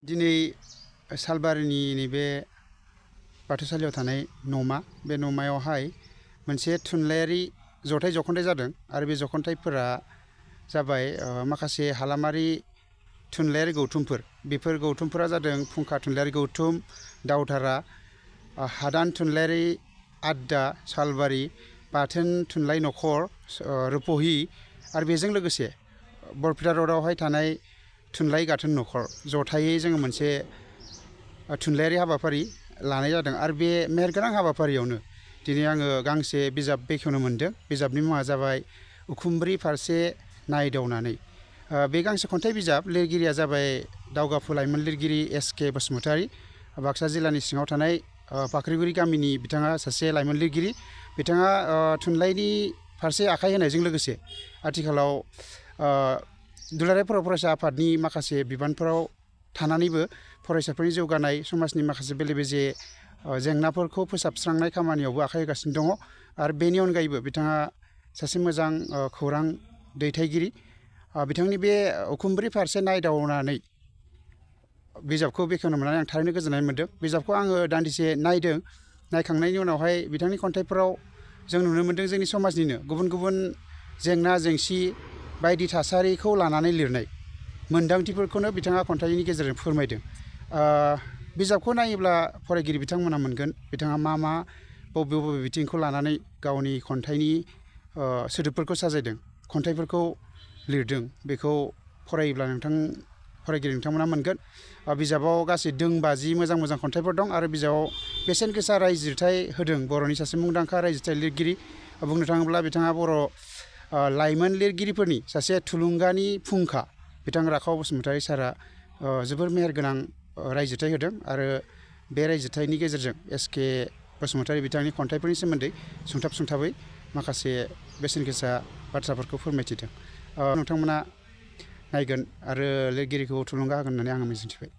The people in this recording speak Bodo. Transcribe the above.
दिनै सालबारिनि नैबे बाथौसालियाव थानाय न'मा बे न'मायावहाय मोनसे थुनलाइयारि जथाय जख'न्थाइ जादों आरो बे जख'न्थाइफोरा जाबाय माखासे हालामारि थुनलाइयारि गौथुमफोर बेफोर गौथुमफोरा जादों फुंखा थुनलाइयारि गौथुम दावधारा हादान थुनलाइयारि आड्डा सालबारि बाथोन थुनलाइ नखर रुपहि आरो बेजों लोगोसे बरपेटा र'डआवहाय थानाय थुनलाइ गाथोन नखर जथायै जोङो मोनसे थुनलाइयारि हाबाफारि लानाय जादों आरो बे मेहेरगोनां हाबाफारियावनो दिनै आङो गांसे बिजाब बेखेवनो मोन्दों बिजाबनि मुङा जाबाय उखुमब्रि फारसे नायदावनानै बे गांसे खन्थाइ बिजाब लिरगिरिया जाबाय दावगाफु लाइमोन लिरगिरि एस.के. बसुमतारी बाक्सा जिल्लानि सिङाव थानाय फाख्रिगुरि गामिनि बिथाङा सासे लाइमोन लिरगिरि बिथाङा थुनलाइनि फारसे आखाइ होनायजों लोगोसे आथिखालाव दुलाराय बर' फरायसा आफादनि माखासे बिबानफोराव थानानैबो फरायसाफोरनि जौगानाय समाजनि माखासे बेले बेजे जेंनाफोरखौ फोसाबस्रांनाय खामानियावबो आखाइ होगासिनो दङ आरो बेनि अनगायैबो बिथाङा सासे मोजां खौरां दैथायगिरि बिथांनि बे उखुमब्रि फारसे नायदावनानै बिजाबखौ बेखेवनो मोननानै आं थारैनो गोजोननाय मोन्दों बिजाबखौ आङो दान्दिसे नायदों नायखांनायनि उनावहाय बिथांनि खन्थाइफोराव जों नुनो मोन्दों जोंनि समाजनिनो गुबुन गुबुन जेंना जेंसि बायदि थासारिखौ लानानै लिरनाय मोन्दांथिफोरखौनो बिथाङा खन्थाइनि गेजेरजों फोरमायदों बिजाबखौ नायोब्ला फरायगिरि बिथांमोना मोनगोन बिथाङा मा बबे बबे बिथिंखौ लानानै गावनि खन्थाइनि सोदोबफोरखौ साजायदों खन्थाइफोरखौ लिरदों बेखौ फरायोब्ला फरायगिरि नोंथांमोना मोनगोन बिजाबाव गासै 250 मोजां मोजां खन्थाइफोर दं आरो बिजाबाव बेसेन गोसा रायजिरथाय होदों बर'नि सासे मुंदांखा रायजिरथाय लिरगिरि बुंनो थाङोब्ला बिथाङा बर' लाइमोन लिरगिरिफोरनि सासे थुलुंगानि फुंखा बिथां राखाव बसुमतारी सारा जोबोर मेहेरगोनां रायजिरथाय होदों आरो बे रायजिरथायनि गेजेरजों एस.के. बसुमतारी बिथांनि खन्थाइफोरनि सोमोन्दै सुंथाबै माखासे बेसेन गोसा बाथ्राफोरखौ फोरमायथिदों नोंथांमोना नायगोन आरो लिरगिरिखौ थुलुंगा होगोन होननानै आं मिजिंथिबाय